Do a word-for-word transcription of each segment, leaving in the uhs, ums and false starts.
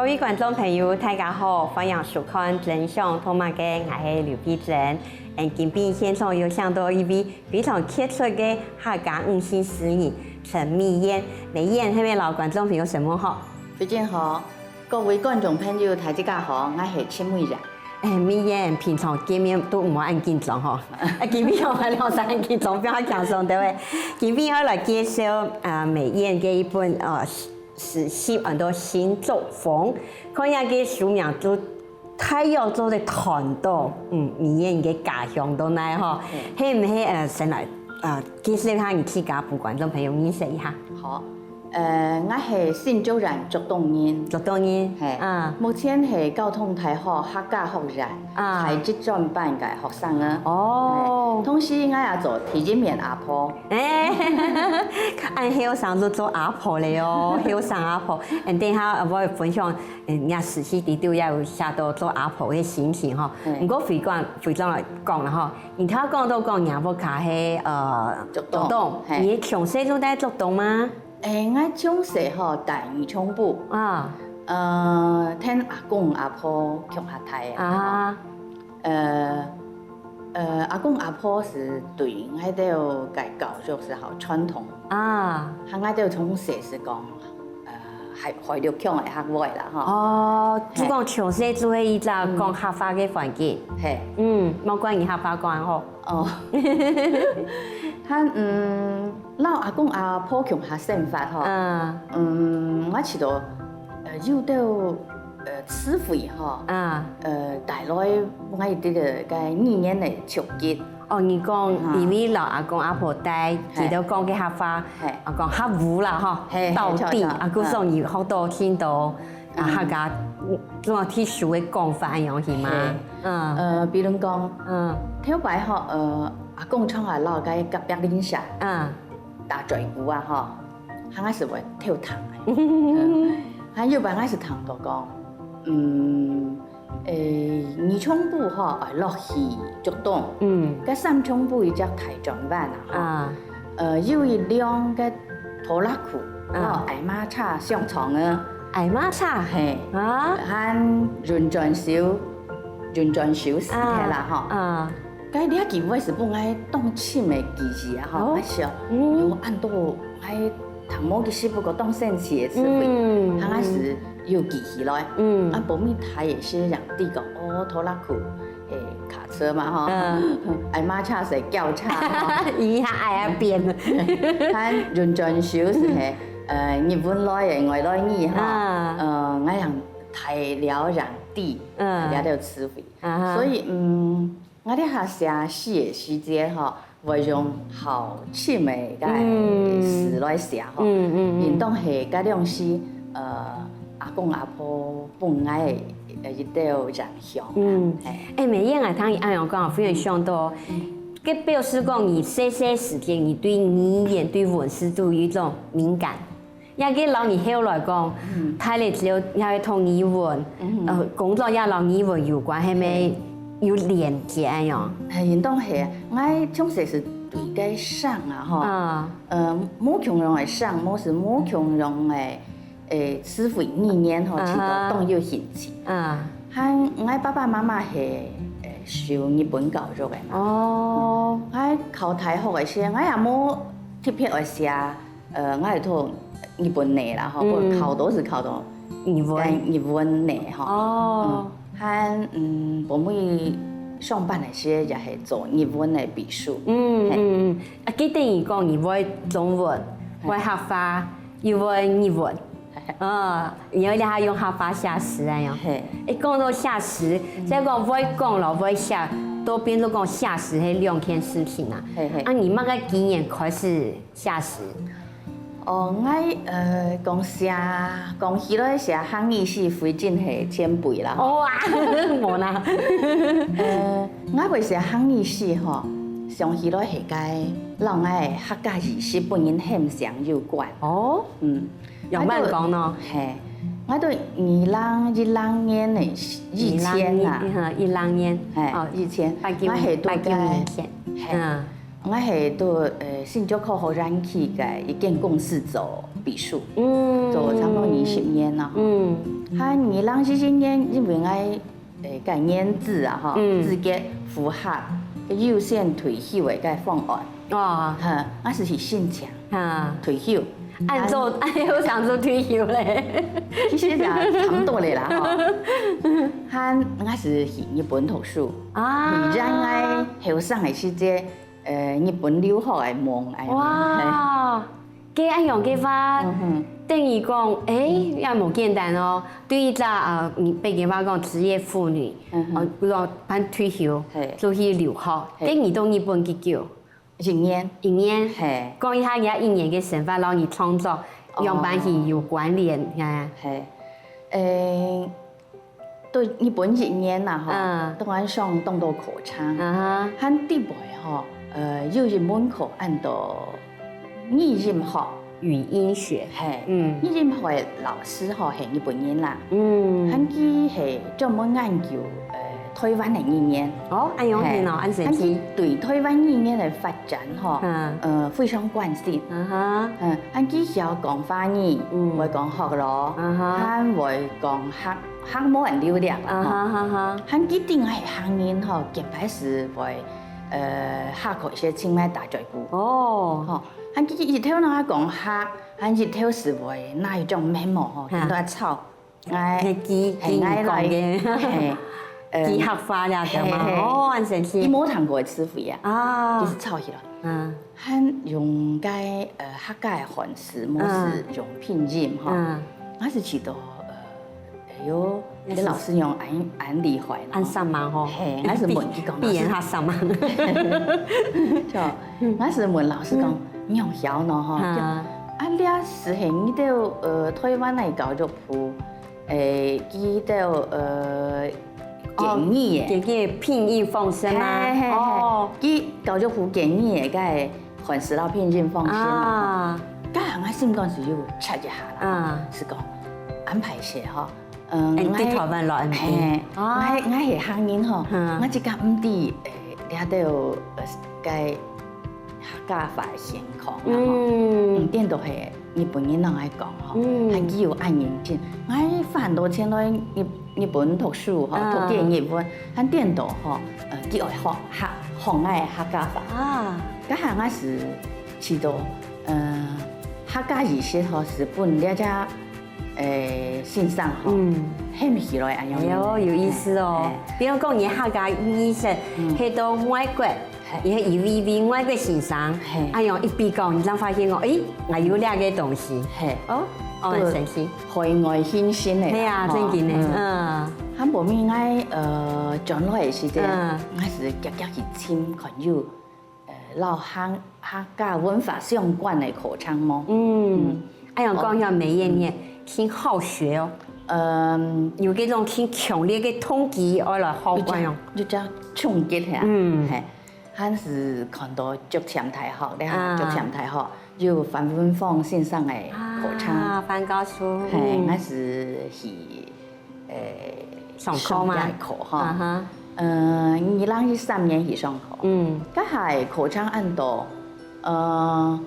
各位觀眾朋友，大家好，歡迎收看《真想讀麼个》，𠊎係劉碧珍。嗯，今晡現場有請到一位非常傑出个客家女性詩人陳美燕。美燕，係毋係摎觀眾朋友問聲好？非常好，各位觀眾朋友，大家好，𠊎係陳美燕。哎，美燕，平常見面都毋會恁緊張吼。啊，今晡日𠊎兩儕恁緊張，變較輕鬆，對毋對？今晡日愛來介紹啊，美燕个一本呃詩集，安到《新作風》，看這个書名都大約做得看到，嗯，美燕个家鄉到哪吼，係毋係？呃，先來呃介紹一下你自家，分觀眾朋友認識一下。好，呃，𠊎係新竹縣竹東人，竹東人，係，啊，目前係交通大學客家學院，啊，在職專班个學生啊。哦，係，同時𠊎也做第一面阿婆。 哎，恁後生就做阿婆了哦，後生阿婆。嗯，等一下，呃，𠊎會分享，嗯，人家詩集裡肚也有寫到做阿婆个心情吼。嗯。毋過回轉，回轉來講啦吼，你頭講到講若屋下係，呃，竹東，竹東，係。你從細就在竹東嗎？哎，𠊎從細吼，在二重埔。啊。呃，跈阿公阿婆共下大个。啊。 呃，呃，阿公阿婆係對𠊎兜个教育係好傳統。啊。喊𠊎兜從細係講，呃，海，海陸腔个客話啦，吼。哦，係。就講從細就係一隻講客話个環境。係。嗯，無怪你客話講好。哦。喊，嗯，摎阿公阿婆共下生活吼。嗯。嗯，𠊎試著，呃，有兜 呃，詞彙吼，啊。呃，帶來𠊎兜个語言个衝擊。哦，你講，啊。因為摎阿公阿婆戴，係。佢兜講个客話，係。啊，講客語啦吼，係，係，到底，著，著，啊，故所你學到盡多，啊，嗯。客家，嗯，這種特殊个講法恁樣係嗎？係。嗯。呃，比如講，嗯。頭擺吼，呃，阿公常下摎該隔壁鄰舍，嗯。打嘴鼓啊吼，喊𠊎係會偷聽个。嗯，還有擺𠊎係聽到講，嗯， 誒，二重埔吼，愛落去竹東。嗯。該三重埔一隻大轉彎啊，吼。啊。呃，有一輛个拖拉庫，啊。摎矮馬車相撞个。矮馬車？係。啊。喊運轉手，運轉手死忒啦，啊。吼。啊。該這句話係分𠊎當深个記憶啊，吼。哦。𠊎想，嗯。有恁多𠊎 聽無个，只不過當生趣个詞彙，嗯，喊𠊎係有記起來。嗯。啊，後尾大个時人知講，哦，拖拉庫，誒，卡車嘛，吼。嗯。矮馬車係轎車，吼。一下矮啊變。喊運轉手係，呃，日文來个外來語，吼。啊。呃，𠊎人大了人知，嗯。這兜詞彙。啊哈。所以，嗯， 𠊎這下寫詩个時節吼，會用較深个該詞來寫吼。嗯，嗯，嗯。應當係該量時，呃，阿公阿婆分𠊎个，呃，一兜影響。嗯。係。誒，美燕啊，聽你恁樣講，非常想到，嗯。該表示講你細細時節，你對語言、對文字都有一種敏感。 也个摎你後來講，嗯。大了之後，也會讀語文，嗯。呃，工作也摎語文有關，係無？係。有連結恁樣。係，應當係。𠊎從細係對該聲啊，吼。啊。呃，無共樣个聲，無係無共樣个，誒，詞彙語言吼，啊哈。其實當有興趣。啊。還𠊎爸爸媽媽係，誒，受日本教育个嘛。哦。嗯。𠊎考大學个時，𠊎也無特別愛寫 呃，𠊎係讀日文系啦，吼，嗯。不過考都係考到日文。該日文系，吼。哦。嗯，還，嗯，後尾上班个時也係做日文个秘書。嗯，係。嗯，嗯。啊，該等於講你會中文，係。會客話，又會日文。哦，你有這下用客話寫詩恁樣。係。誒，講到寫詩，嗯。再講會講咯，會寫，都變做講寫詩係兩件事情啊。係，係。啊，你麼个機緣開始 寫詩？哦，𠊎，呃，講寫，講起來寫客語詩，非常係前輩啦。哦啊，無啦。呃，𠊎會寫客語詩吼，想起來係該摎𠊎个客家意識分人喊醒有關。哦，嗯，仰般講呢？係，𠊎對二零一零年个以前啦，二零一，哈，一零年，係，哦，以前，八九，𠊎係對該，八九年前，係，嗯。𠊎係在呃新竹科學園區个一間公司做秘書，嗯，做差不多二十年啦。嗯，啊，二零一一年，因為𠊎呃个年資啊，吼，嗯，資格符合優先退休个个方案，哦，哈，𠊎就去申請，哈，退休。恁早，恁後生就退休咧？其實啊，差不多咧啦，吼。還𠊎就去日本讀書，啊，以前𠊎後生个時節，呃，日本留學个夢，哎呀，哇，該恁樣个話，嗯哼，等於講，誒，也無簡單哦。對一隻呃，你，北京話講職業婦女，嗯哼，哦，比如講辦退休，嘿，就去留學，嘿，該你到日本幾久？一年。一年？嘿，講一下你一年个生活，然後你創作，哦，樣般係有關聯，嘿。嘿，誒，對日本一年啦，吼，嗯，當然上當多課程，啊哈，還底背吼，呃，有一門課安到語音學。語音學。嘿，嗯，語音學个老師吼係日本人啦，嗯，還佢係專門研究呃台灣个語言。哦，恁樣係哦，嘿，恁神奇。還佢對台灣語言个發展吼，嗯，呃，非常關心。啊哈，嗯，還佢曉講華語，嗯，會講學咯，啊哈，還會講客 客話恁流利啦，啊哈哈哈，吼。還佢定係客人吼，結拜時會，呃，下課一些請來打嘴鼓。哦，吼，還佢一頭那講客，還一頭就會拿一張memo吼，哈，跟佢抄，哎，係佢，係，佢講个，係，呃，佢客話了，對嗎？嘿，嘿，哦，恁神奇。佢無聽過个詞彙啊，啊，佢就抄起來。嗯，還用該呃客家个漢字，無就用拼音吼，嗯，𠊎就試著呃 哎喲，你老師娘恁恁厲害呢。恁煞猛吼。嘿，𠊎就問佢講，比人較煞猛。就，𠊎就問老師講，你仰曉呢吼？啊，這就係你兜呃台灣个教育部，誒，佢兜呃建議个，建議个拼音方式嘛。嘿嘿嘿，哦，佢教育部建議个該个漢字摎拼音方式嘛。啊，該下𠊎心肝就有掣一下啦，啊，就講恁歹勢吼。 嗯，對台灣來毋知。嘿，𠊎𠊎係客人吼，𠊎自家毋知，誒，這兜呃該客家話个情況啦吼。嗯，顛倒係日本人摎𠊎講吼，還佢有恁認真。𠊎花恁多錢來日日本讀書吼，讀个日文，還顛倒吼，呃，佢愛學學學𠊎客家話。啊，該下𠊎就試著，呃，客家語言吼，係分這隻 誒，先生吼，嗯，喊起來恁樣。哎喲，有意思哦。比如講，你客家語言係到外國，也係一位位外國先生，恁樣一比較，你正發現講，誒，𠊎有這個東西。嘿，哦，哦，很神奇。海外興盛个啦，係啊，真經个，嗯，還無𠊎，呃，轉來个時節，嗯，𠊎係遽遽去尋看有 呃，摎客客家文化相關个課程無？嗯，恁樣講起來，美燕你盡好學哦。嗯，有這種盡強烈个動機愛來學，有種有種衝擊係啊。嗯，嘿，還係看到竹塹大學，你看竹塹大學有范文芳先生个課程，啊，范教授，嘿，𠊎係去 誒，上課嘛，上這課哈。嗯哼，呃，二零一三年去上課，嗯，該下个課程安到，呃，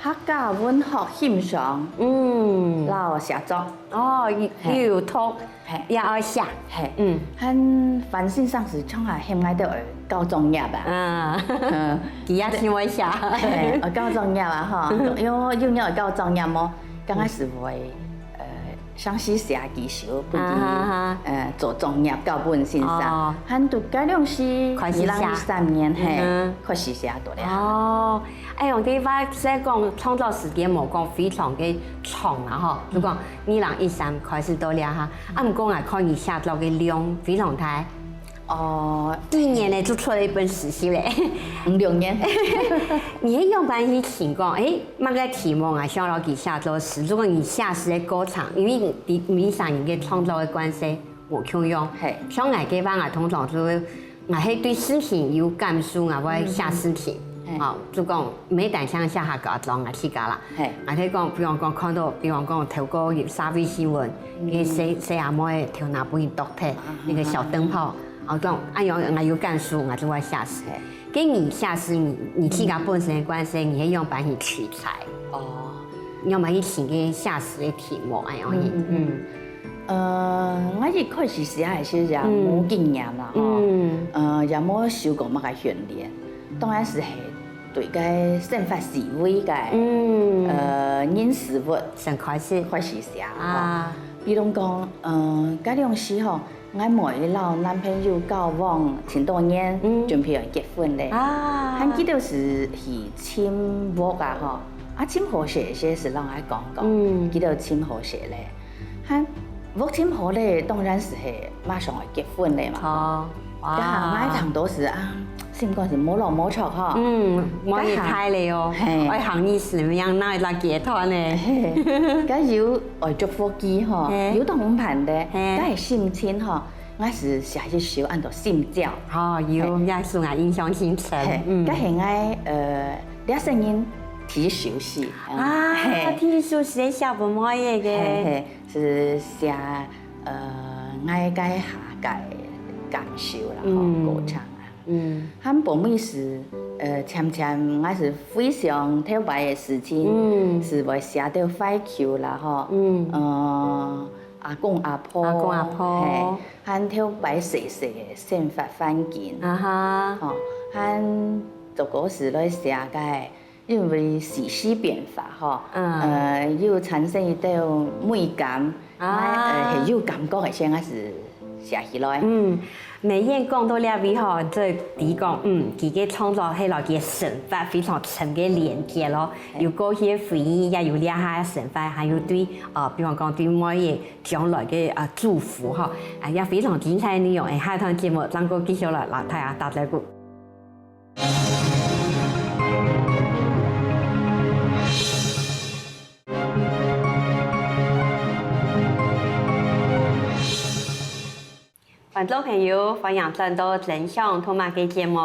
客家文學欣賞，嗯，摎寫作，哦，又又有讀，嘿，也愛寫，嘿，嗯，還范先生係從來喊𠊎兜愛交作業啊，啊，嗯，佢也盡會寫，嘿，愛交作業啊哈，有有愛交作業無？剛開始會，呃。 上司寫幾首，分佢，啊哈哈，呃，做作業交分先生。哦，還讀該量時，開始寫。二零一三年，嘿，嗯哼，開始寫到了。哦，哎喲，這話在講創作時間無講非常个長啊吼，就講二零一三開始到了哈，啊，毋過𠊎看你寫作个量非常大。 哦，第一年呢，就出了一本詩集咧。五六年。你係仰般去尋講，誒，麼个題目啊，想摎佢寫作詩？如果你寫詩个過程，因為你每一個人个創作个關係無共樣，嘿，像𠊎个話，𠊎通常就會，𠊎係對事情有感受，𠊎會寫事情，嗯，嘿，哦，就講每單項寫下个作，𠊎自家啦，嘿，𠊎係講，比方講看到，比方講透過社會新聞，嗯，該細細阿妹頭那分人剁忒，啊，該個小燈泡。哦，講，哎喲，𠊎有感受，𠊎就會寫詩。跟你寫詩，你你自家本身个關係，你係仰般去取材？哦，仰般去尋个寫詩个題目，哎喲，嗯嗯，呃，𠊎一開始寫个時也無經驗啦，吼，嗯，呃，也無受過麼个訓練，當然係係對个生活細微个，嗯，呃，人事物先開始開始寫啦，吼。啊，比如講，呃，該量時吼， 𠊎無一摎男朋友交往盡多年，嗯，準備愛結婚咧。啊，還記得係去尋屋啊吼，啊尋好勢个時係摎𠊎講講，嗯，記得尋好勢咧，還屋尋好咧，當然係係馬上愛結婚咧嘛。哦，該下𠊎當多時啊，心肝係摸落摸著吼，嗯，摸一開咧哦，嘿，愛行一時，樣那一隻階段呢，嘿，該有愛祝福佢吼，嘿，有當毋盼个，嘿，該係心情吼。 𠊎係寫一首安到心焦。哦，有，嘿，也係𠊎印象深深。嘿，嗯，該係𠊎呃這生人第一首詩。啊，嘿，第一首詩係寫分妹仔个。嘿嘿，係寫呃𠊎該下个感受啦，吼，嗯，過程啊。嗯，還無乜係呃漸漸𠊎係回想頭擺个事情，嗯，係會寫到懷舊啦，吼。嗯，呃。 阿公阿婆，阿公阿婆，嘿，還頭擺細細个生活環境，啊哈，吼，還做過時來寫个，因為時事變化吼，嗯，呃，又產生一兜美感，啊，呃，係有感覺个，先開始寫起來。嗯，美燕講到這位吼，就知講，嗯，佢个創作係摎佢个生活非常深个連結咯，有過去个回憶，也有這下个生活，還有對，呃，比方講對妹仔 將來个啊祝福吼，啊也非常精彩个內容。誒，下一段節目正過繼續來摎大家打招呼。觀眾朋友，歡迎轉到真想讀麼个節目。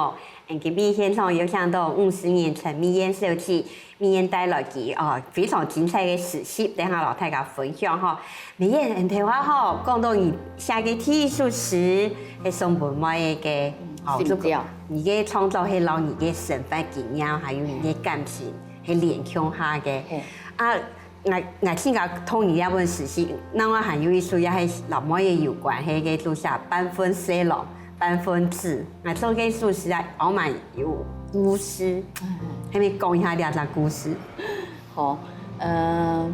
嗯，今晡日現場有請到五十年陳美燕小姐， 美燕帶來佢哦非常精彩个詩集，等下摎大家分享吼。美燕，你頭下吼講到你寫个第一首詩係送分妹仔个，哦，心焦，你个創作係摎你个生活經驗，還有你个感情係連共下个。嘿，啊，𠊎𠊎自家讀你這本詩集，另外還有一首也係摎妹仔有關係个，就寫半份色狼，半份紙。 𠊎做个首詩啊，後面有故事，係毋係講一下這隻故事？好，呃，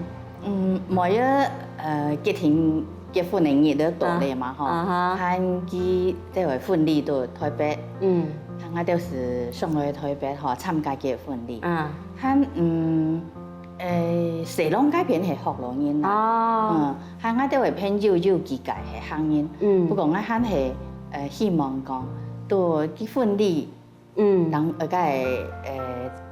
嗯，妹仔呃結婚結婚个日仔到咧嘛吼，啊哈，還佢這回婚禮到台北，嗯，還𠊎兜係上來台北吼參加佢个婚禮，啊，還嗯。 誒，色狼該片係福佬人啦，哦，嗯，還𠊎兜个朋友有幾個係客人，嗯，不過𠊎還係呃希望講，到結婚禮，嗯，當呃該誒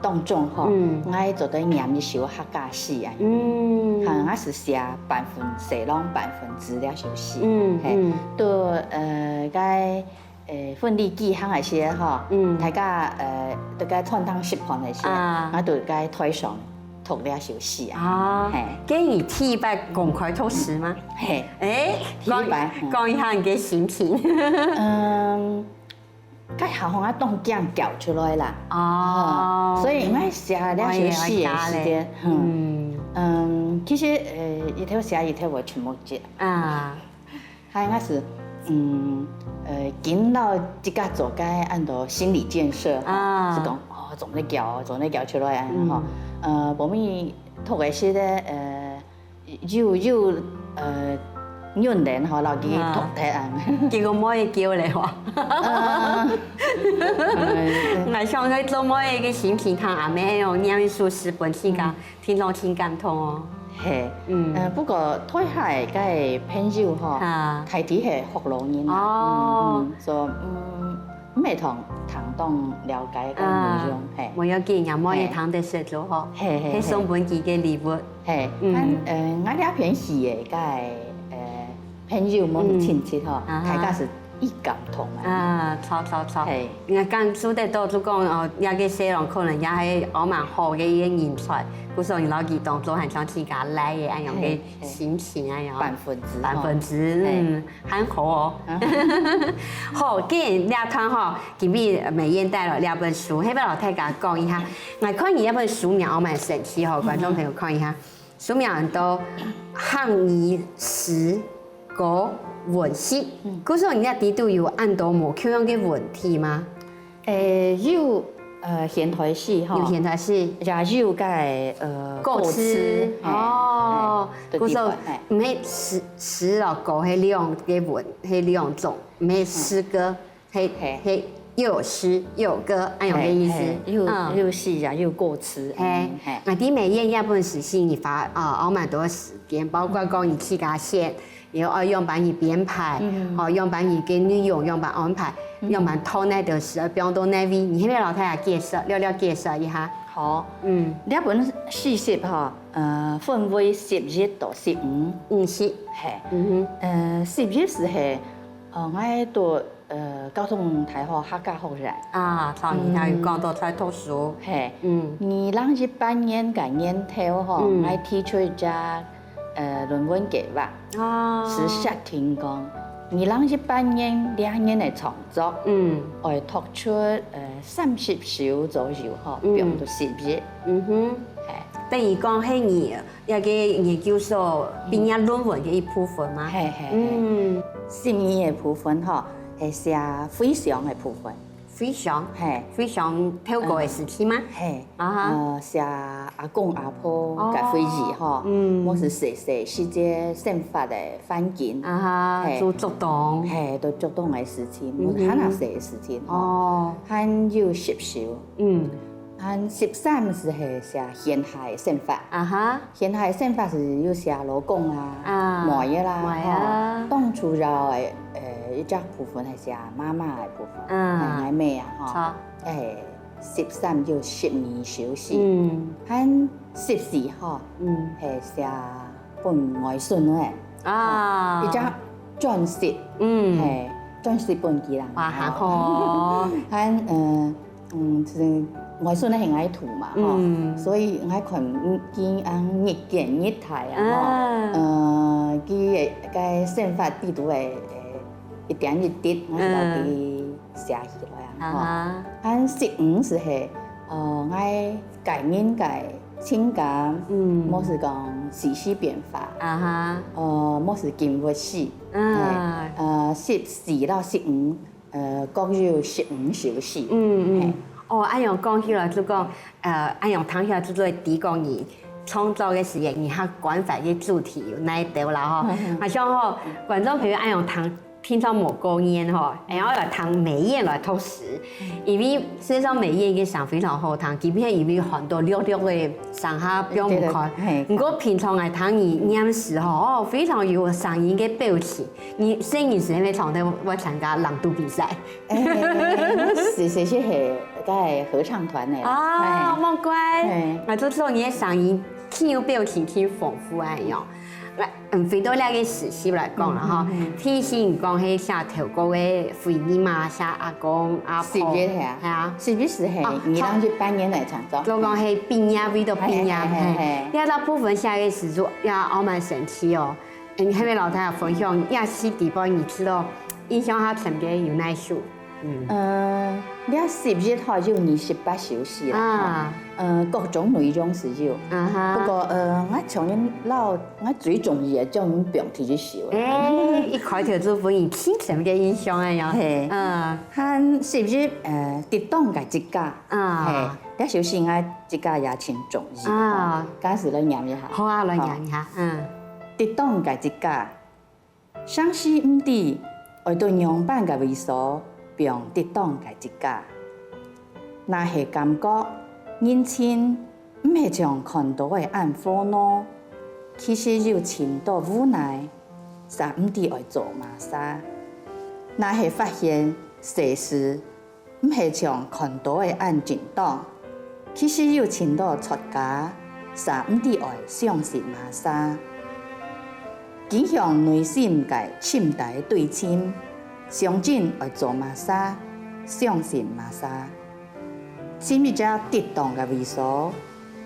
當中吼，嗯，𠊎做得唸一首客家詩啊，嗯，還𠊎係寫半份色狼半份紙這首詩，嗯，嘿，嗯，到呃該 誒，婚禮舉行个時吼，嗯，大家呃，在該餐廳食飯个時，啊，𠊎就在台上讀這首詩啊。啊，嘿，該你第一擺公開讀詩嗎？嘿，誒，第一擺，講講一下你个心情。嗯，該下吼𠊎當驚噭出來啦。哦，所以𠊎寫這首詩个時間，嗯，嗯，其實呃，一頭寫一頭會沉默一下。啊。 還𠊎係，嗯，呃，緊摎自家做个恁多心理建設吼，啊，係講，哦，做得噭，做得噭出來恁樣吼。呃，無乜讀个時節，呃，有有呃，忍忍吼，摎佢讀忒恁樣。結果妹仔噭咧吼。呃，𠊎想起做妹仔个心情，聽阿姆恁樣唸一首詩分自家， 聽著真感動哦。係，嗯，呃，不過台下个該朋友吼，啊，大體係福佬人啊，哦，嗯，嗯，所以嗯，毋係當聽當了解个內容，係，無要緊，也無也聽得識咯吼，係係係，送分佢个禮物，係，嗯，呃，𠊎這片係个該呃朋友無親戚吼，大家係異感動啊。啊，著著著。係。𠊎感受得到就講哦，這个細人可能也係還蠻好个一个人才，故所你摎佢當做還像自家倈仔恁樣个心情恁樣。半分子，半分子，嗯，還好哦。好，既然這段吼，今晡日美燕帶來這本書，係愛摎大家講一下。𠊎看你這本書名還蠻神奇吼，觀眾朋友看一下。 書名安到客語詩歌文集。故所你這裡肚有恁多無共樣个文體嗎？誒，有，呃，現代詩吼，有現代詩，也有該，呃，古詩，古詩，係，哦，係，故所毋係詩，詩摎歌係兩个文，係兩種，毋係詩歌。 係，係，係，又有詩又有歌，恁樣个意思。係，係，又，嗯。又有詩啊，又有歌詞，係，嗯，係。𠊎知美燕這本書係你花，啊，還蠻多个時間，包括講你自家寫，然後愛仰般去編排，嗯。哦，仰般去个內容，仰般安排，嗯。仰般討哪兜詩，愛放到哪位，你係毋係摎大家介紹，略略介紹一下？好，嗯。這本詩集吼，呃，分為十一到十五。嗯，係。係，嗯哼。呃，十一就係，呃，𠊎讀 呃，交通大學客家學院。啊，著，你頭有講到在讀書。係，嗯。二零一八年个年頭吼，嗯。𠊎提出一隻，呃，論文計畫，啊。係設定講，二零一八年這年个創作，嗯。愛讀出，呃，三十首左右吼，嗯。放到十一。嗯哼。係。等於講，係你 這个研究所畢業論文个一部分嗎？係，係，係。嗯。十二个部分吼，係寫回想个部分。回想？係。回想頭過个事情嗎？係。啊哈。呃，寫阿公阿婆个回憶吼，哦。嗯。無就細細時節生活个環境。啊哈，係。做竹東。係，做竹東个事情，嗯哼。無還有細个事情吼。哦。還有十首。嗯。 還十三就係寫現下个生活。啊哈。現下个生活係有寫老公啊、啊，妹仔啦，妹仔啊。吼，當主要个，呃，一隻部分係寫媽媽个部分，啊。係，𠊎姆啊，吼。著。誒，十三就十二首詩。嗯。還十四吼，嗯。係寫分外孫个。啊。吼，一隻專輯。嗯。係，專輯分佢啦。哇，還好哦。還，呃， 嗯，就係外孫係𠊎渡嘛，吼，嗯。所以𠊎看佢恁日見日大啊，吼，啊。呃，佢个，个生活裡肚个，呃，一點一滴，𠊎就摎佢寫起來啊，吼。啊哈。還十五就係，呃，𠊎個人个情感，嗯。無就講時事變化，啊哈。呃，無就今晡時，啊。係，呃，十四到十五， 呃，各有十五首詩。嗯，嗯。係。哦，恁樣講起來就講，呃，恁樣聽起來就做得知講你創作个時節，你較關懷个主題有哪兜啦吼。嗯，嗯。啊，像吼，觀眾朋友恁樣聽，平常無過癮吼，然後來聽美燕來讀詩，嗯。因為事實上美燕个聲非常好聽，今晡日因為很多略略个聲下放毋開。對，對，係。毋過平常來聽你念詩吼，哦，非常有聲音个表情。 你細人時係毋係常常會參加朗讀比賽？誒，係，係，係，係，該合唱團个啦。哦，係。莫怪，係。𠊎就知你个聲音盡有表情，盡豐富恁樣。來，嗯，回到這个詩集來講啦，吼。嗯，嗯，嗯。第一首你講係寫頭過个回憶嘛，寫阿公阿婆。十一係啊。係啊。十一就係，哦，二零一八年个創作。就講係畢業，為著畢業，係，係，係，係。係。這大部分寫个時節，也還蠻神奇哦。 嗯，係毋係摎大家分享，這詩裡背你知道印象較深个有哪首？嗯。呃，這十一吼有二十八首詩啦，啊。吼。呃，各種內容就有。啊哈。不過，呃，𠊎像人摎，𠊎最中意个，像人放第一首。誒，一開頭就分你盡深个印象个喲。係。嗯。還十一，呃，跌倒个一家。啊。係，這首詩𠊎自家也盡中意。啊。吼，假使來念一下。好啊，來念一下。好。嗯。 跌倒个一家。常時毋知愛對仰般个位所放跌倒个一家。若係感覺人生毋係像看到个恁苦惱，其實有盡多無奈，煞毋知愛做麼儕。若係發現世事 毋係像看到个恁正當，其實有盡多出家，煞毋知愛相信麼儕。經向內心个深大對稱，相信愛做麼儕，相信麼儕，尋一隻適當个位所，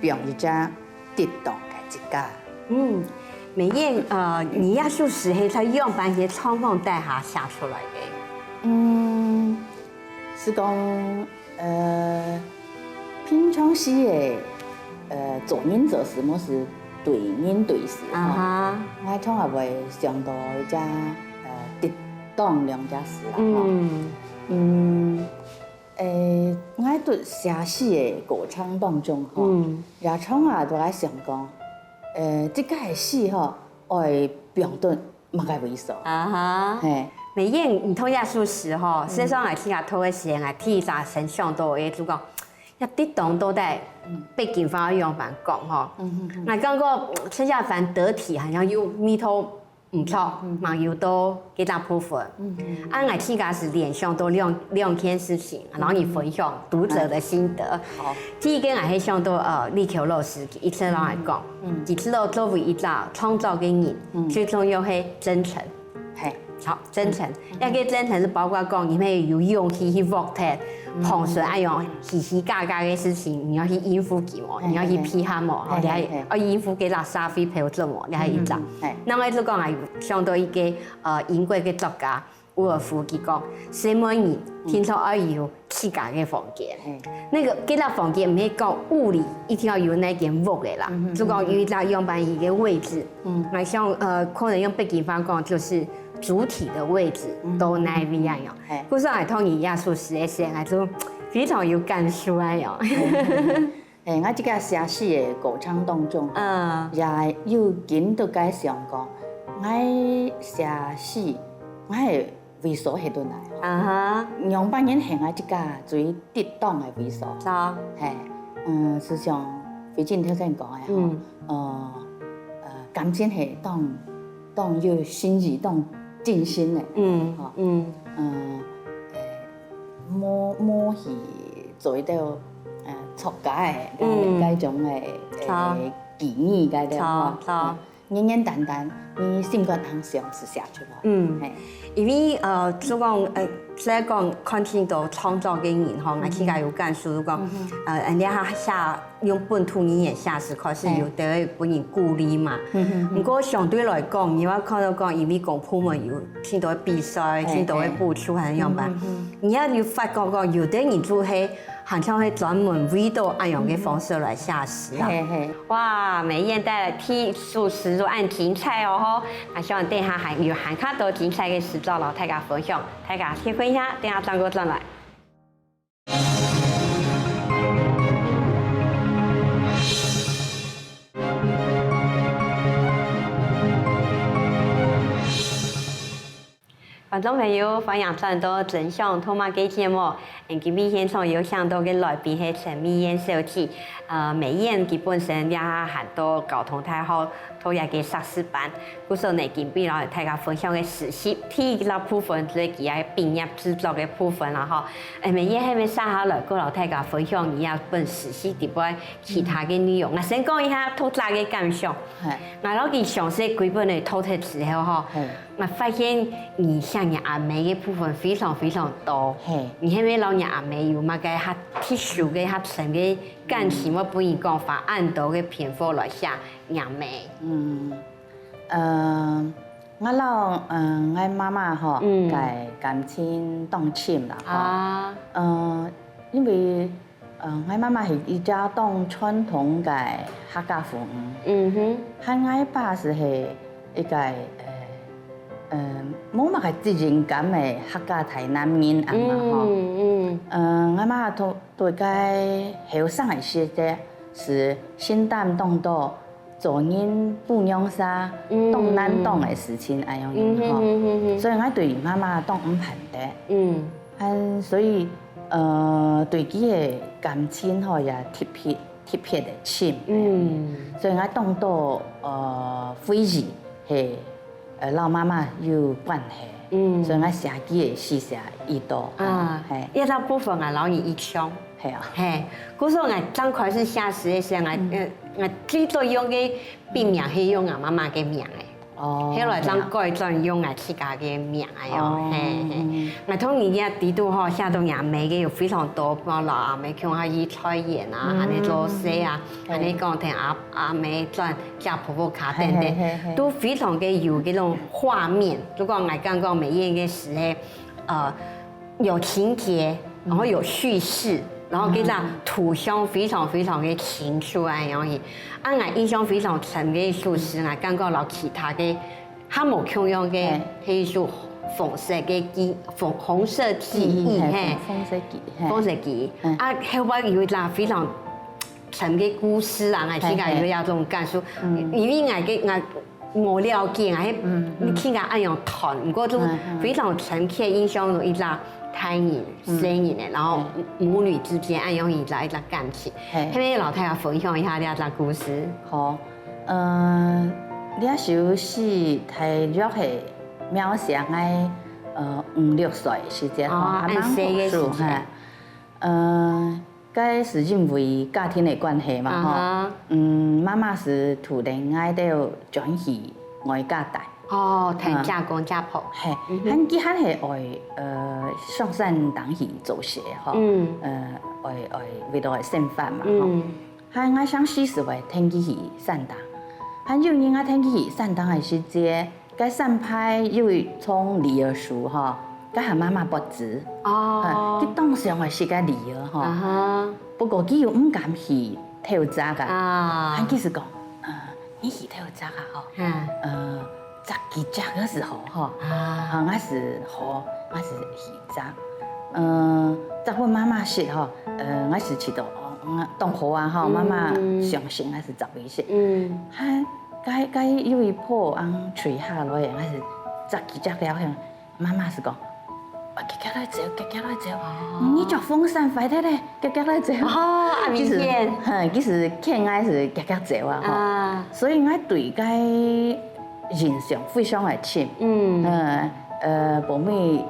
放一隻適當个自家。嗯，美燕，呃，你這首詩係在仰般个狀況底下寫出來个？嗯，係講，呃，平常時个，呃，做人做事，無係對人對事，啊哈，我通常會想到一隻，呃，適當兩隻字啦，吼。嗯嗯，誒，𠊎讀寫詩个過程當中，吼，嗯也常啊都來想講，呃，這個詩吼，愛放到麼个位所？啊哈。嘿，美燕，你讀這首詩吼，事實上，𠊎聽下讀个時間，𠊎第一隻先想到个就講，這適當到底北京話愛仰般講吼？嗯嗯𠊎感覺陳小凡得體，好像有味道毋著，嘛有到幾大部分。啊，𠊎自家係聯想到兩兩件事情，然後你分享讀者的心得。好，第一個，𠊎係想到呃李喬老師，一直摎𠊎講，其實哦，作為一隻創作个人，最重要係真誠。嘿，好，真誠。這個真誠係包括講，你愛有勇氣去work忒，碰上恁樣稀稀加加个事情，你愛去應付佢無？你愛去配合無？吼，你愛愛應付該個社會標準無？你愛一隻。嘿，另外就講啊，想到一個呃英國个作家伍爾夫，佢講，細妹人定著愛有自家个房間。該個該個房間毋係講物理一定愛有哪間屋个啦，就講有一隻樣般一個位置。嗯，來像呃可能用北京話講就是主體的位置，到哪位恁樣。故所𠊎讀你這首詩个時，𠊎就非常有感受恁樣。誒，𠊎這個寫詩个過程當中，嗯，也有緊到該想講，𠊎寫詩，𠊎个位所係到哪？啊哈，仰般形係𠊎這個最適當个位所？好，嘿，嗯，就像慧君頭先講个吼，呃，呃，感情係當當有心意、當真心个，嗯吼，嗯嗯，誒，無無去做一兜呃作假个，嗯，該種个呃寄語該兜吼，好，簡簡單單，你心肝恁想就寫出來，嗯，嘿，因為呃，就講呃，在講看盡多創作个人吼，𠊎自家有感受，就講呃，人家寫用本土語言寫詩，確實有兜分人鼓勵嘛。毋過相對來講，你愛看到講，因為公部門有盡多比賽，盡多个補助，還有樣般。你愛有發覺講，有兜人就係，好像係專門為著恁樣个方式來寫詩啊。嘿嘿，哇，美燕帶來第一首詩就恁精彩哦吼！啊，希望等下還有還較多精彩个詩作摎大家分享，大家歇睏一下，等下轉過轉來。 觀眾朋友，歡迎轉到《真想讀麼个》節目。今晡日現場有請到个來賓係陳美燕小姐。呃，美燕佢本身也還在交通大學讀一個碩士班，故所呢，今晡日摎大家分享个詩集，第一個部分就係佢个畢業製作个部分啦吼。誒，美燕，係毋係接下來過摎大家分享你這本詩集裡背其他个內容？𠊎先講一下讀者个感想。𠊎摎佢詳細幾本个讀忒之後吼， 𠊎發現你寫若阿姆个部分非常非常多。你係毋係摎若阿姆有麼个較特殊个、較深个感情，會分你講花恁多个篇幅來寫若姆？嗯，呃，𠊎摎呃𠊎媽媽吼，个感情當深啦吼。啊，呃，因為 呃，𠊎媽媽係一隻當傳統个客家婦女，嗯哼，還𠊎爸就係一個呃，呃，無麼个責任感个客家大男人恁樣吼。嗯嗯，呃，𠊎媽對對該後生个時節係承擔當多做人餔娘儕當難當个事情恁樣樣吼。所以𠊎對媽媽當毋盼得。嗯。 還所以呃對佢个感情吼也特別特別个深。嗯，所以𠊎當多呃回憶係呃摎媽媽有關係。嗯所以𠊎寫佢个詩寫已多。啊，嘿，這隻部分啊，摎你一樣。係啊。嘿，故所𠊎正開始寫詩个時，𠊎呃𠊎最多用个筆名係用𠊎媽媽个名誒。哦，後來正改轉用𠊎自家个名恁樣，嘿嘿。𠊎同你个底肚吼，寫到𠊎姆个有非常多，包括摎阿姆共下去菜園啊，還係做事啊，還係講同阿阿姆轉家婆婆家等等，都非常个有這種畫面。如果𠊎剛剛美艷个時候，呃，有情節，然後有敘事，然後這个圖像非常非常个清楚，恁樣。啊，𠊎印象非常深个一首詩，𠊎剛剛摎其他个 較無共樣个，係一首紅色个記，紅紅色記憶，嘿，紅色記，嘿，紅色記憶。啊，後背有一隻非常深个故事啊，𠊎自家有一種感受，因為𠊎个𠊎無了解，𠊎你聽佢恁樣談，毋過就非常深刻印象中一隻大人、細人个，然後母女之間恁樣一隻一隻感情，係毋係摎大家分享一下這隻故事？好。 呃，這首詩大約係描寫𠊎呃五六歲時節吼，還吂讀書哈。呃，該係因為家庭个關係嘛吼，嗯，媽媽係渡等𠊎兜轉去外家戴。哦，同家公家婆。係，還佢還係愛呃上山頂去做事吼，嗯，呃，愛愛為著愛生活嘛吼。 還𠊎想時時會跈佢去山頂，還有日𠊎跈佢去山頂个時節，該山背有一叢梨仔樹吼，該係媽媽發枝，哦，佢當想愛食該梨仔吼，不過佢又毋敢去偷摘啊，還佢就講，呃，你去偷摘啊吼，呃， 摘幾隻个時候吼，啊，𠊎就好，𠊎就去摘。嗯，摘分媽媽食吼，呃，𠊎就試著哦，當好啊吼，媽媽相信𠊎就摘分佢食。嗯，還該該有一波恁吹下來，𠊎就摘幾隻了，媽媽就講， 遽遽來走，遽遽來走，你著風扇壞忒咧，遽遽來走。哦，啊明顯，嘿，其實勸𠊎就遽遽走啊吼。所以𠊎對該印象非常个深。嗯，呃，寶妹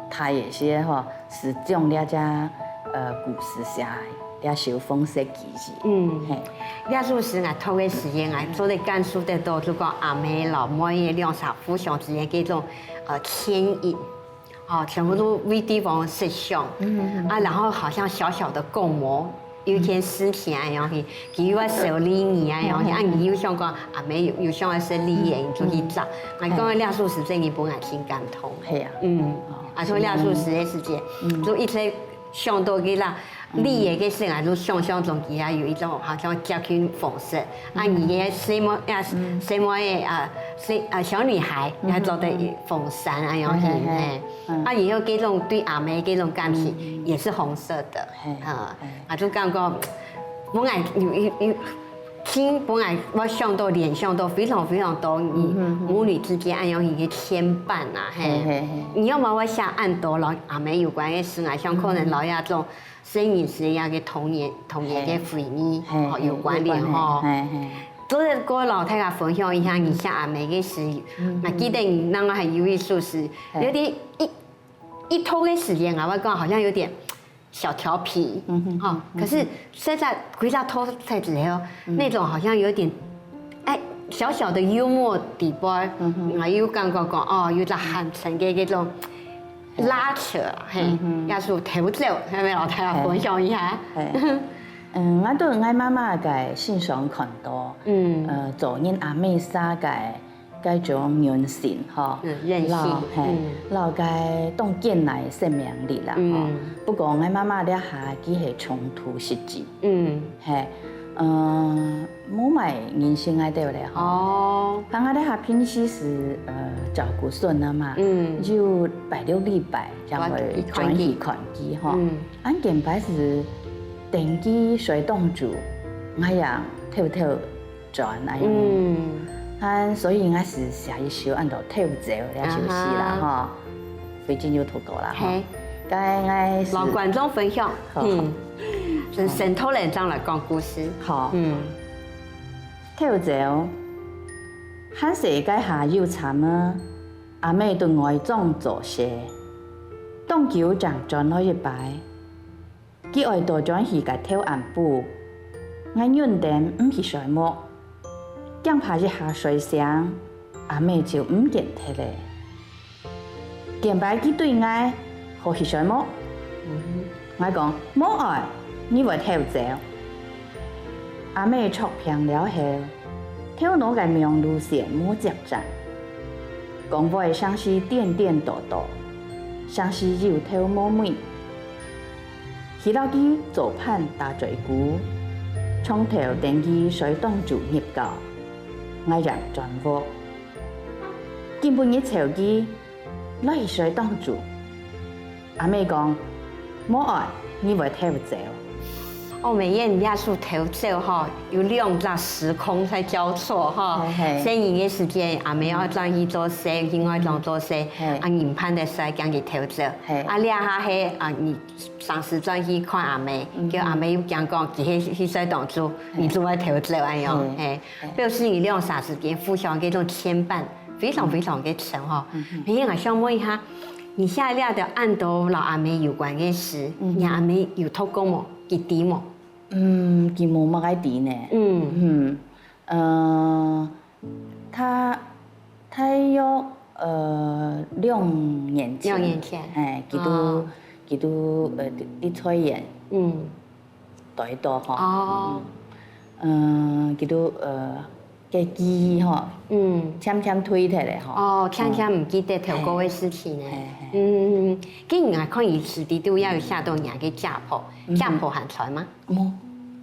大个時節吼，係將這隻呃故事寫這首紅色記憶。嗯，嘿，這首詩𠊎讀个時節，𠊎做得感受得到，就講阿姆摎妹仔兩儕互相之間這種呃牽引。 哦，全部都為對方設想，啊，然後好像小小的共謀，有一件事情啊，然後佢佢又愛收禮物啊，然後啊，你又想講啊，沒有有想愛收禮物，你就去找。啊，講這首詩真个分𠊎真感動。係啊，嗯，啊，所以這首詩个時節，就一直想到佢啦。 你个个性啊，就想象中佢也有一種好像接近紅色，啊，你个細妹啊，細妹个啊，細啊小女孩，也做得紅衫啊，樣形哎，啊，以後這種對阿妹這種感情也是紅色的，啊，啊，就感覺本來有一有。 聽本來𠊎想到聯想到非常非常多，你母女之間恁樣一個牽絆啊，嘿，你要麼𠊎寫恁多摎阿姆有關个事啊，像可能摎這種 細人時个个童年童年个回憶，吼，有關聯吼。做得過摎大家分享一下你寫阿姆个時，𠊎記得你那個還有一首詩，有點一一讀个時間啊，𠊎講好像有點小調皮，吼，可是現在歸家讀出來之後，那種好像有點，哎，小小的幽默底背，𠊎又感覺講，哦，有隻很深个這種 拉扯，嘿，也係偷走，係咪摎大家分享一下？嗯，𠊎對𠊎媽媽个身上看到，嗯，呃，做人阿姆儕个該種韌性吼，嗯，韌性，嘿，摎該當堅耐生命力啦，吼。不過𠊎媽媽這下佢係中途失智，嗯，嘿，嗯。 無麼人承𠊎兜咧吼。哦，啊𠊎兜下平時係呃照顧孫仔嘛，嗯，就拜六禮拜正會轉去看佢吼。嗯，恁見擺係等佢睡當晝，𠊎也偷偷轉恁樣。嗯，啊所以𠊎係寫一首安到偷走這首詩啦吼，最近有讀過啦吼。該𠊎係摎觀眾分享，嗯，先先偷人正來講故事。好，嗯。 偷走，還細該下有慘啊！阿姆對外莊做事，當久正轉來一擺。佢愛倒轉去个頭暗晡，𠊎忍等毋去睡目，驚怕一下睡醒，阿姆就毋見忒咧。見擺佢對𠊎好翕相無？𠊎講：「無愛，你會偷走。」阿姆著病了後，頭腦个網路線無接站，講話常時顛顛倒倒，常時有頭無尾。去摎佢做伴打嘴鼓，長透等佢睡當晝入覺，𠊎正轉屋。今晡日吵佢，來去睡當晝。阿姆講：「無愛，你會偷走。」哦，美燕，你這首偷走吼，有兩隻時空在交錯吼。嘿嘿。細人个時間，阿姆愛轉去做事，去外庄做事，嘿。啊，人伴个事驚佢偷走。嘿。啊，這下係啊，你常時轉去看阿姆，嗯哼。叫阿姆又驚講，佢係去睡當晝，嘿。你就會偷走恁樣，嘿。嘿。嘿。表示你兩儕之間互相个一種牽絆，非常非常个深吼。嗯哼。美燕，𠊎想問一下，你寫這條恁多摎阿姆有關个詩，嗯哼。你阿姆有讀過無？佢知無？ 嗯，佢無麼个知呢。嗯。嗯，呃，大，大約，呃，兩年前。兩年前。嘿，佢都，哦。佢都，呃，在，在菜園。嗯。待到吼。哦。嗯，佢都，呃，个記憶吼，嗯。漸漸退忒咧吼。哦，漸漸毋記得頭過个事情呢。嘿，嘿，嘿。嗯，嗯，嗯。既然𠊎看佢詩裡肚也有寫到若个姐婆，嗯哼。姐婆還在嗎？無。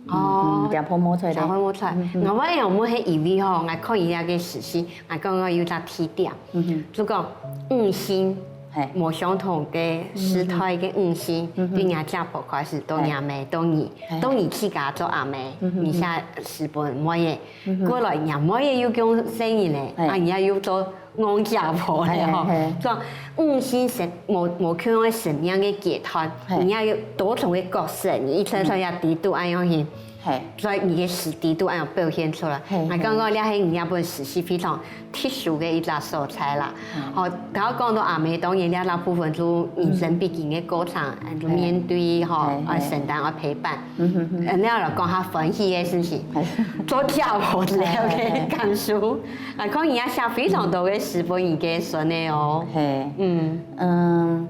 哦。嗯，姐婆無在咧。姐婆無在。嗯，嗯。𠊎會用問係因為吼，𠊎看佢這个詩詩，𠊎剛剛有隻提點，嗯哼。就講五行，嘿。無相同个時代个五行，嗯哼。對若姐婆開始，到若姆，嘿。到你，嘿。到你自家做阿姆，嗯哼。你寫詩分妹仔，嗯哼。過來若妹仔又降細人咧，嘿。啊，你也又做 戇姐婆咧吼，嘿，嘿，嘿。所以五行生，無，無共樣个生命个階段，嘿。你也有多重个角色，你一層層也知道恁樣去，嘿。所以你个詩知道恁樣表現出來。嘿，嘿。𠊎感覺這係你這本詩係非常特殊个一隻所在啦。嗯。吼，頭先講到阿姆，當然這，這部分就人生必經个過程，嗯。就面對吼，嘿，嘿。愛承擔，愛陪伴。 嗯哼哼。呃，你愛來講下歡喜个事情，嘿。做姐婆之後个感受。嘿，嘿，嘿。啊，看你也寫非常多个詩分你个孫仔哦。嘿。嗯。嗯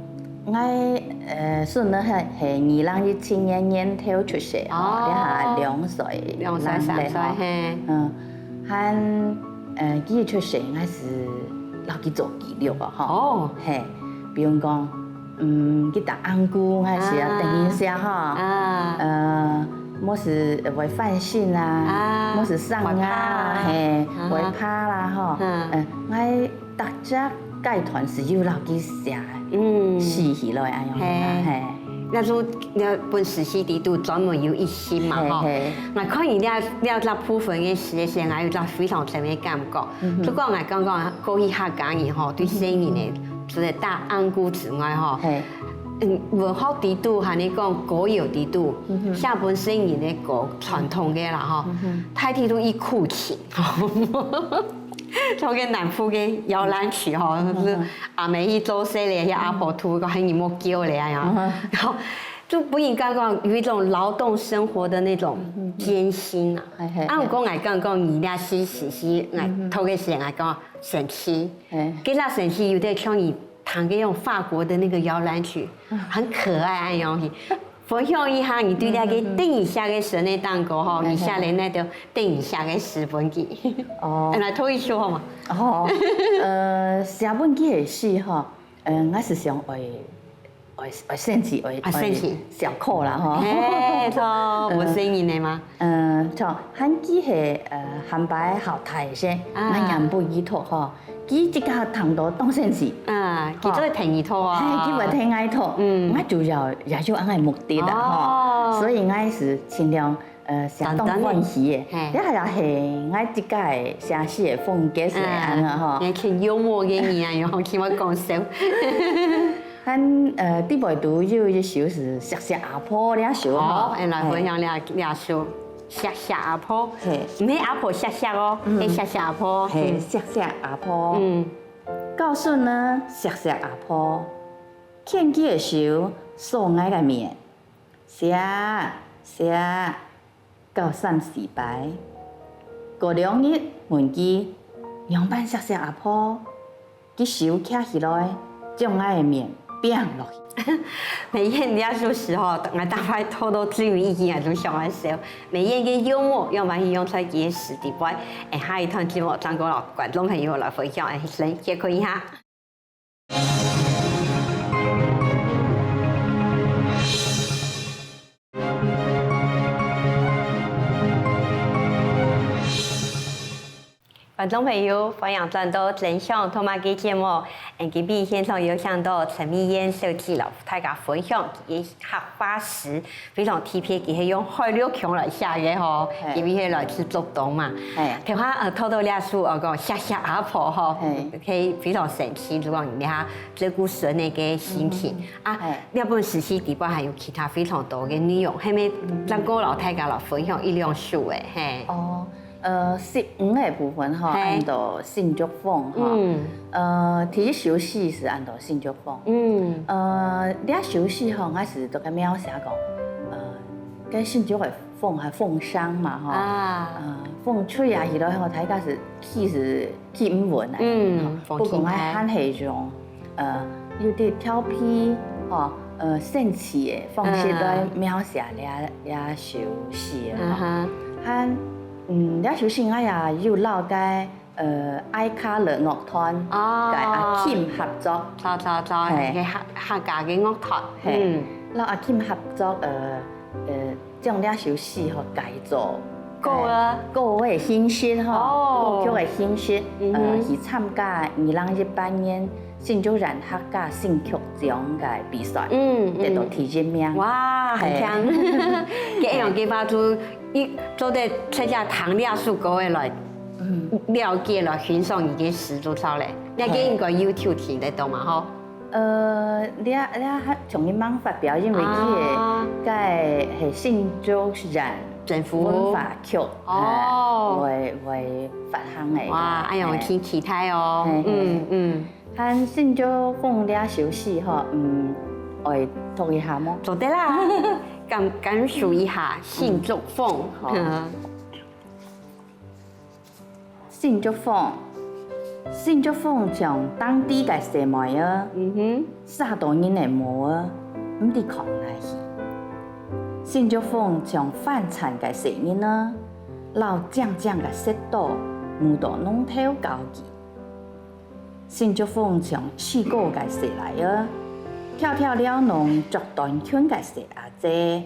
，𠊎，呃，孫仔係，係二零一七年年頭出世吼，哦。這下兩歲，兩歲，三歲，零咧吼。嘿。嗯，還，呃，佢出世，𠊎係摎佢做記錄个吼。哦。嘿，比如講， 嗯，佢打鼾牯，𠊎係愛等一下吼。啊。呃，無係會翻身啊，啊，無係上啊，會爬啦。嘿，啊哈。會爬啦吼。嗯。呃，𠊎逐隻階段係有摎佢寫，嗯。寫起來恁樣啦，嘿。嘿。該就，該本詩詩裡肚專門有一心嘛，吼。嘿，嘿。𠊎看你這，這，這部分个詩个時節，𠊎有一種非常深个感覺。嗯哼。就講𠊎剛剛過去客家人吼，對細人个，嗯哼。除了打鼾牯之外吼，嘿。 嗯，文學裡肚，還係講歌謠裡肚，嗯哼。寫分細人个歌，傳統个啦吼，嗯哼。大體都以苦情，像該南部个搖籃曲吼，嗯哼。就係阿姆去做事咧，該阿婆渡，講喊你莫噭咧，恁樣。嗯哼。然後就分人感覺有一種勞動生活的那種艱辛啊。嗯哼。嘿，嘿，啊，毋過𠊎感覺你這詩詩，嗯哼。𠊎讀个時間，𠊎感覺神奇。嘿。其實神奇有點像你 彈个用法國的那個搖籃曲，很可愛恁樣去。分享一下你對該个等一下个生日蛋糕吼，嗯。你寫个那條等一下个詩分佢。哦。來讀一首好嗎？哦，呃，寫分佢个詩吼，呃，𠊎係想愛，愛，愛生趣，愛，啊，生趣。愛小可啦吼。嘿，著，無細人个嘛。 嗯，像還佢係，呃，還擺較大个時，啊。𠊎念分佢讀吼，佢自家聽到當生趣。啊，佢做得聽你讀啊。嘿，佢會聽𠊎讀，嗯。𠊎主要也有恁个目的啦吼。哦。所以𠊎係盡量，呃，寫當歡喜个。簡單个。嘿。這也係𠊎自家个寫詩个風格係恁樣吼。啊，你盡幽默个人啊，然後聽𠊎講笑。 還，呃，裡背都有一首係惜惜阿婆這首吼。好，𠊎來分享這，這首惜惜阿婆。嘿。毋係阿婆惜惜哦，嗯。係惜惜阿婆。嘿，嗯。惜惜阿婆。嗯。告訴呢，惜惜阿婆，牽佢个手，掃𠊎个面。惜，惜， 到三四擺。過兩日問佢，仰般惜惜阿婆，佢手擎起來，將𠊎个面拚落去。美燕這首詩吼，𠊎逐擺讀到最尾一句，𠊎就想愛笑。美燕个幽默，仰般去用在佢个詩裡背。欸，下一段節目，正過摎觀眾朋友來分享，欸，先歇睏一下。 觀眾朋友，歡迎轉到《真想讀麼个》節目。嗯，今晡日現場有請到陳美燕小姐摎大家分享佢个客話詩，非常特別，佢係用海陸腔來寫个吼，嘿。因為係來自竹東嘛。嘿。頭下，呃，讀到這首，呃，講惜惜阿婆吼，嘿。係非常神奇，如果你這下照顧孫仔个心情。嗯。啊，嘿。這本詩集裡背還有其他非常多个內容，係毋係？嗯。正過摎大家來分享一兩首个，嘿。哦， 呃，十五个部分吼，嘿。安到新竹風吼。嗯。呃，第一首詩係安到新竹風。嗯。呃，這首詩吼，𠊎係做个描寫講，呃，該新竹个風還風聲嘛吼。啊。呃，風吹啊起來吼，大家係氣勢企毋穩啊。嗯，吼，風輕開。不過𠊎還係用 呃，有兜調皮，吼，呃，生趣个方式來描寫這，這首詩，吼。嗯哼。還，嗯，這首詩𠊎也有摎該，呃，愛卡樂樂團，哦。該阿Kim合作。著，著，著，嘿。該客，客家个樂團。嘿。嗯。摎阿Kim合作，呃，呃， 將這首詩吼改做歌啊。呃，歌个形式吼，哦。歌曲个形式，嗯哼。呃，去參加二零一八年新竹縣客家新曲獎个比賽，嗯，嗯。得到第一名。哇，很強。嘿。該恁樣个話就，你做得直接聽這首歌个來，嗯。了解、來欣賞你个詩就著咧。你該應該YouTube聽得到嘛，吼？ 呃，這，這還從來吂發表，因為佢个，啊。該係新竹縣政府文化局，哦。呃，會，會發行个。哇，哎喲，嘿。真期待哦。嘿，嘿。嗯，嗯。還新竹風這首詩吼，嗯，愛讀一下無？做得啦，感，感受一下新竹風。嗯，好。嗯。 新竹風，新竹風像當地个細妹仔，嗯哼。煞到人个毛仔，毋知囥哪去。新竹風像反賊个細人仔，摎靚靚个舌頭，舞到弄頭搞技。新竹風像試過个細倈仔，跳跳撩弄著短裙个細阿姐。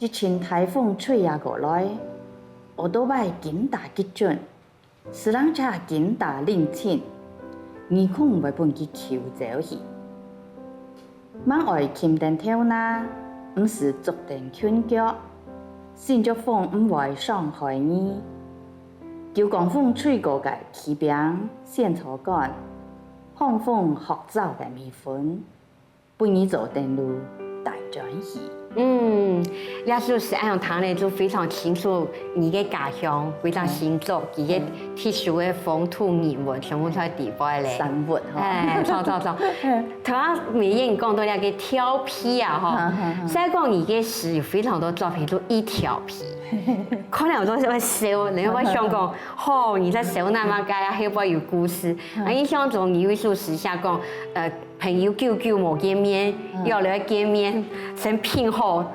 一陣颱風吹啊過來，奧多拜緊打急轉，四輪車緊打冷清，耳空會分佢搝走去。吂愛歕等頭那，毋使捉等裙腳，新竹風毋會傷害你。九降風吹過个柿餅、仙草乾，放風學走个米粉， 分你做等路帶轉去。嗯，這首詩恁樣聽咧，就非常清楚你个家鄉，非常新竹，嗯。佢个特殊个風土人文，全部在裡背咧。生活吼。哎，著，著，著。頭先美燕講到這个調皮啊，吼，哈，哈，哈。所以講你个詩有非常多作品都異調皮。可能有時候會笑，人家會想講，吼，你在笑那麼該，後背有故事。嗯。啊，印象中你有一首詩寫講，呃， 朋友久久無見面，嗯。約來見面，先拼好。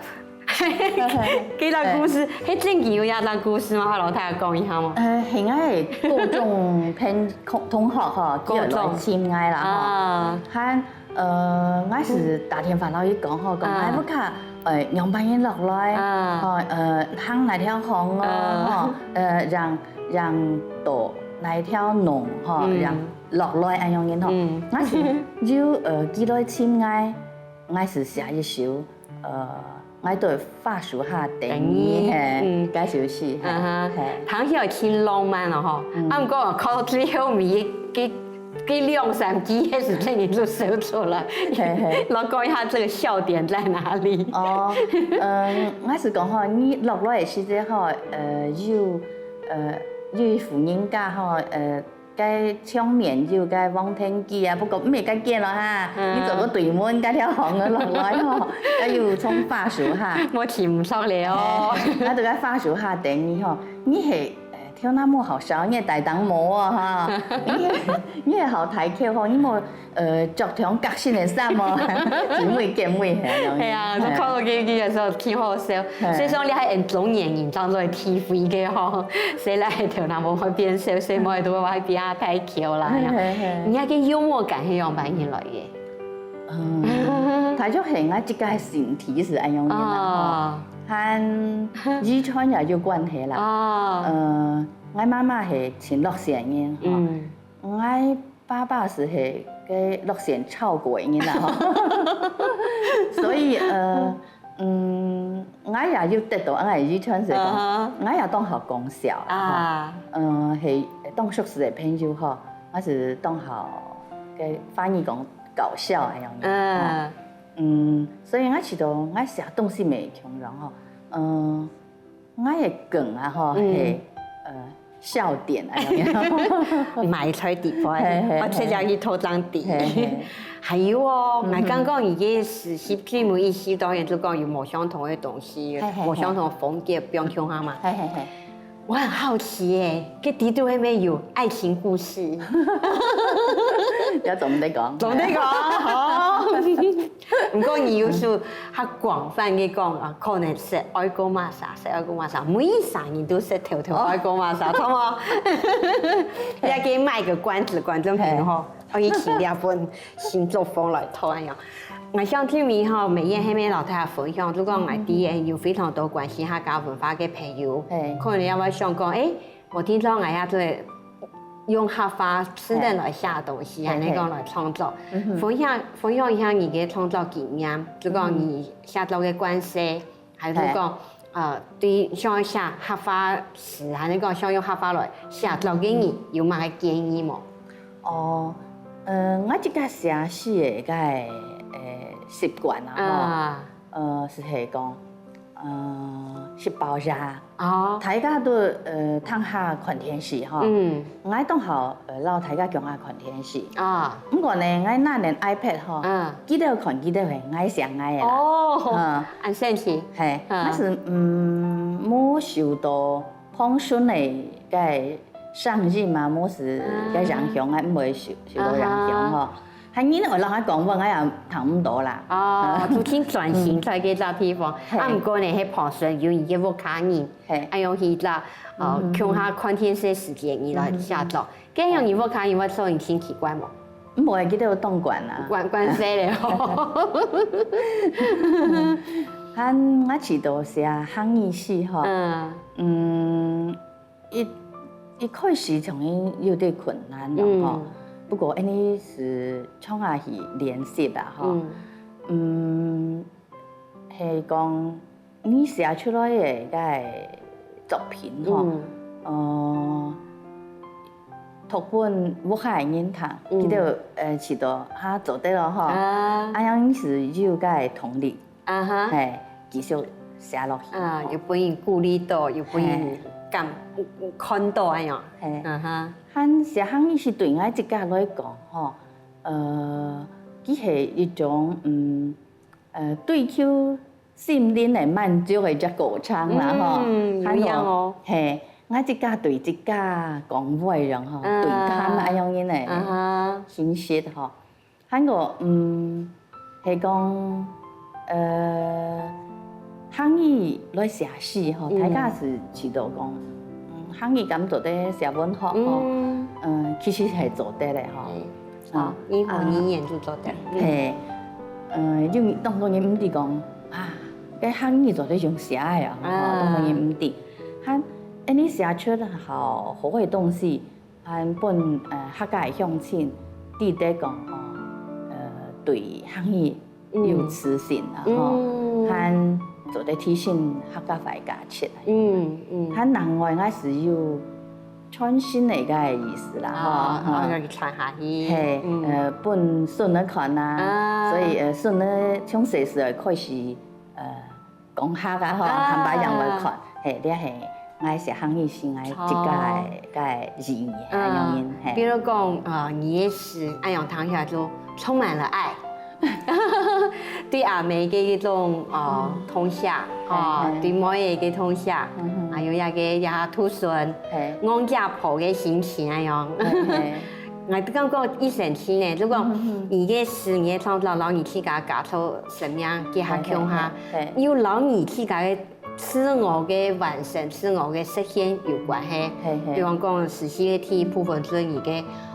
這段故事，嘿。係真个有這段故事嗎？摎大家講一下嘛。呃，係𠊎个高中朋，同，同學吼，高中。叫來尋𠊎啦吼。啊。還，呃，𠊎係打電話摎佢講吼，講，啊。哎，屋下，呃，仰般人落來，啊。吼，呃，行哪條巷哦，啊。吼，呃，讓，讓到哪條弄吼，嗯。讓 落來恁樣个吼。嗯。𠊎係有，呃，佢來尋𠊎，𠊎係寫一首，呃，𠊎在花樹下等你，等你，嘿，嗯。該首詩，嘿，啊哈，嘿。聽起來真浪漫哦吼。嗯。啊，毋過看到最後尾，該，該兩三句个時間你就笑出來。嘿，嘿。來講一下這個笑點在哪裡？哦，嗯，𠊎係講吼，你落來个時節吼，呃，有，呃，有一戶人家吼，呃， 該牆面有該黃疸雞啊，不過毋係該間咯哈，嗯。你走過對門該條巷仔落來吼，該有叢花樹下。無尋毋著咧哦。哎，𠊎在該花樹下等你吼，你係，呃，頭那毛好少，你个大頂毛哦哈，你你个好大箍吼，你無呃著同角色个衫哦，姊妹姊妹係。係啊，就看到佢佢个時候，挺好笑。所以講，你還用中年人當做體會个吼，所以來頭那毛會變少，所以毛都會變大箍啦。你那個幽默感係樣般而來个？嗯，大約係𠊎自家个身體係恁樣个啦吼，和遺傳也有關係啦。呃，𠊎媽媽係盡樂線个吼，𠊎爸爸係係个樂線超過个人啦吼，所以呃。嗯，𠊎也有得到，𠊎个遺傳係講，𠊎也當好講笑啦，啊，嗯，係當熟識个朋友吼，𠊎係當好个華語講搞笑恁樣，嗯，嗯，所以𠊎試著𠊎寫東西乜共樣吼，嗯，𠊎个梗啊吼係，呃，笑點啊，埋在底背，我直接去偷张底。還有哦，𠊎剛剛已經係十句無一句，當然就講有無相同个東西，無相同个風格，不用共下嘛。我很好奇耶，這底肚係無有愛情故事？要總得講，總得講，好。 毋過你有時較廣泛个講啊，可能係愛過麼儕，係愛過麼儕，每一儕人都係偷偷愛過麼儕，好無？也可以賣個關子，觀眾朋友吼，可以請兩份新作風來討恁樣。𠊎想最尾吼，美燕係無摎大家分享，如果𠊎知有非常多關心客家文化个朋友，可能也會想講，誒， 無定著𠊎也做用客話詞典來寫東西，恁樣講來創作。分享分享一下你个創作經驗，就講你寫作个關係，還係講，呃，對想寫客話詞，還係講想用客話來寫作个人，有麼个建議無？哦，呃，𠊎自家寫詩个个，呃，習慣啊，吼，呃，係係講，呃，食飽夜。 哦，大家都呃聽下看電視吼，嗯，𠊎當好呃摎大家共下看電視啊。毋過呢，𠊎拿等iPad吼，嗯，佢兜看佢兜个，𠊎寫𠊎个啦。哦，嗯，恁神奇。係，但是嗯無受到旁順个个聲音嘛，無係个影響，𠊎毋會受受到影響吼。 還有人愛摎𠊎講話，𠊎也聽毋到啦。哦，就盡專心在該隻地方。啊，毋過呢，係旁身有你个屋下人，恁樣去啦，哦，共下看電視个時間，你來寫作。該樣你屋下人會做你盡奇怪無？毋會，佢兜當慣啊。慣慣勢咧吼。還𠊎試著寫客語詩吼，嗯， 一一開始當然有兜困難囉吼，不過恁仔係長下去練習啦吼。嗯，係講你寫出來个該作品吼，呃，讀分屋下个人聽，佢兜呃試著哈做得囉吼，恁樣係有該動力。 啊哈，係，繼續寫落去。啊，有分人鼓勵到，有分人感看到恁樣。係，啊哈，還寫客語詩對𠊎自家來講吼，呃，佢係一種嗯，呃，追求心靈个滿足个一隻過程啦吼。嗯，有影哦。係，𠊎自家對自家講話樣吼，對談恁樣个呢，啊哈，形式吼。 還過，嗯，係講，呃，客語來寫詩吼，大家係試著講，嗯，客語敢做得寫文學吼，嗯，其實係做得个吼。啊，任何語言都做得。係，呃，因為當多人毋知講啊，該客語做得用寫个啊，吼，當多人毋知。還，恁仔寫出好好个東西， 還分呃客家个鄉親知得講吼，呃，對客語有自信啊吼，還做得提升客家話个價值。嗯嗯，還另外𠊎係有傳承个該意思啦吼，啊，愛傳下去。係，呃，分孫仔看啊，所以呃孫仔從細時開始呃 講客啊吼，啊，坦白講來看，係，這係𠊎寫客語詩𠊎自家个个意義，恁樣，係。比如講啊，你个詩恁樣聽起來就充滿了愛，對阿姆个一種啊痛惜，啊對妹仔个痛惜，啊有一個也讀書，嘿，戇仔婆个心情恁樣。嘿嘿，我感覺一生氣呢，如果嗯嗯你个事業創造，然後你自家家族生命結合共下，嘿嘿，又然後你自家个自我个完成、自我个實現有關係。嘿嘿，比方講，實際个第一部分就係你个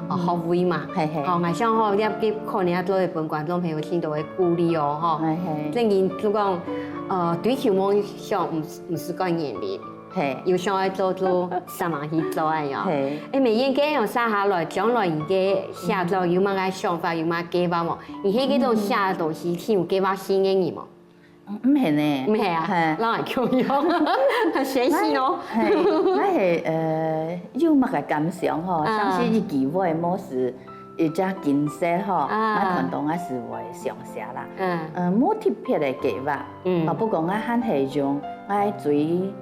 呃學位嘛。嘿嘿，好，𠊎想吼，這个可能也做得分觀眾朋友聽到个鼓勵哦，吼。嘿嘿，正經就講，呃，追求夢想毋毋係講年齡，嘿，有想愛做就煞猛去做哎喲。嘿，哎，美燕，該樣寫下來，將來你个寫作有麼个想法，有麼个計劃無？你係該種寫東西，係有計劃性个人無？毋係呢，毋係啊，嘿。讓我共樣，學習哦。嘿，𠊎係呃有麼个感想吼，啊像是一句話，無係一隻景色吼，啊𠊎看到𠊎係會想寫啦。嗯嗯，無特別个計劃，嗯啊，不過𠊎還係用𠊎最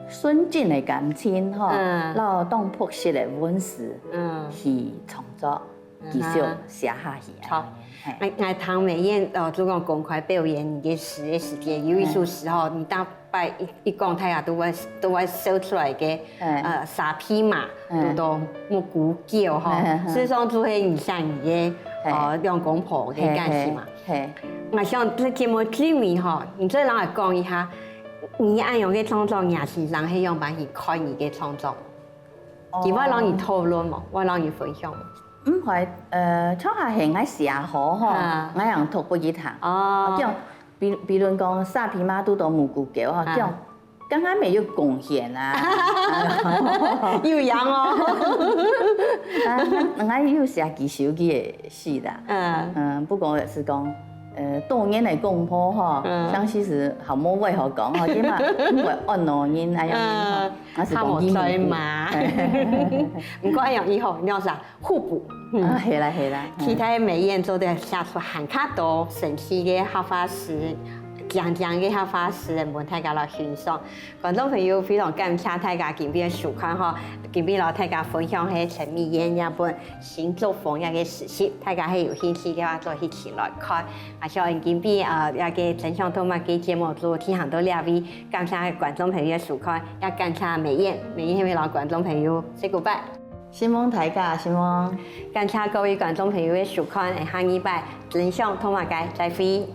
純真个感情吼，嗯然後當樸實个文字嗯，去創作，繼續寫下去。好嘿，𠊎𠊎聽美燕哦，就講公開表演你个詩个時間，有一首詩吼，你逐擺一一講，大家都會都會笑出來个，嗯呃，沙皮馬，嗯堵到目睭噭吼嗯嗯，嗯事實上就係你寫你个嘿呃兩公婆个感情嘛。嘿，𠊎想這節目最尾吼，你再來講一下，你恁樣个創作，你先生係樣般去看你个創作？哦佢會摎你討論無？會摎你分享無？毋會，呃，像下係𠊎寫好吼啊，𠊎樣讀分佢聽。哦叫，比比如講沙皮馬堵到目睭噭吼，啊叫，剛剛沒有貢獻啊。有影哦。啊，𠊎有寫幾首佢个詩啦。嗯嗯，不過係講，呃，多年个功夫吼，嗯像係係好無話好講吼，因為毋會按老人恁樣吼嗯，，𠊎係較無嘴講佢嘛。毋過恁樣以後，你講啥？互補。嗯啊，係啦係啦，期待美燕做得寫出還較多神奇个客話詩，靚靚个客話詩，分大家來欣賞。觀眾朋友，非常感謝大家今晡日个收看吼，今晡日摎大家分享係陳美燕這本新作風這个詩集，大家係有興趣个話，做去尋來看。啊，希望今晡日啊，這个真想讀麼个節目就進行到這位，感謝觀眾朋友个收看，也感謝美燕，美燕係毋係摎觀眾朋友say goodbye。 承蒙大家，承蒙。感謝各位觀眾朋友个收看，下禮拜真想讀麼个再會。